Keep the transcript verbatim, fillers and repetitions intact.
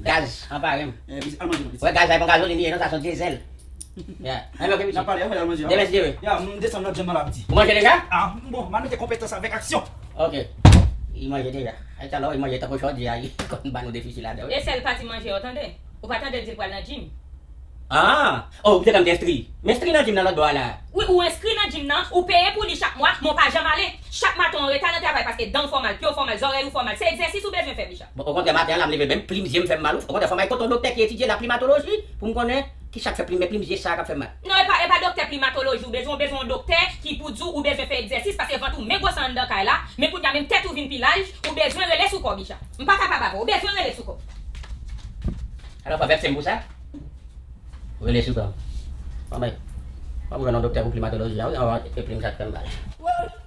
Gaz, anpare m. Wè gaz la, e pa gazolin li ye non, sa se yon dyezèl. Yeah. Ann, ok, pitit. N ap pale, ann al manje. Demen, si Dye vle. Ya, m desann lòt janm nan la, pitit. Ou manje deja? Ah, bon, m a mete konpetans avèk aksyon. Ok. Li manje deja. Ay, talè, li manje tankou chòdyè a, li konn ban nou defisit ladan, wi. E sèl pati manje, w tande? Ou pa tande l di l pral nan gym? Ah! Oh, ou te ka mete enskri. M enskri nan gym nan lòt bò a la. Wi, ou enskri nan gym nan, ou peye pou li chak mwa, men w pa janm ale. Chak maten w anreta nan travay paske dan w fè w mal, pye w fè w mal, zòrèy ou fè w mal. Se egzèsis ou bezwen fè, Bicha. Bon, okontrè, maten an la, m leve, menm plim zye m fè m mal, wi. Okontrè, fò m al kote yon doktè ki etidye laplimatoloji pou m konnen ki sa k fè plim, men plim zye sa k ap fè m mal. Non, e pa, e pa doktè plimatoloji ou bezwen, ou bezwen yon doktè ki pou di w ou bezwen fè egzèsis paske vant ou men gwo sa anndan kay la, men kounye a menm tèt ou vin pi laj, ou bezwen rele sou kò w, Bicha. M pa kapab avè w, ou bezwen rele sou kò w. Alò, fò vèpse m pou sa? Rele sou kò m. Bon, men, fò m jwenn yon doktè pou plimatoloji a, wi, anvan e plim sa k fè m mal.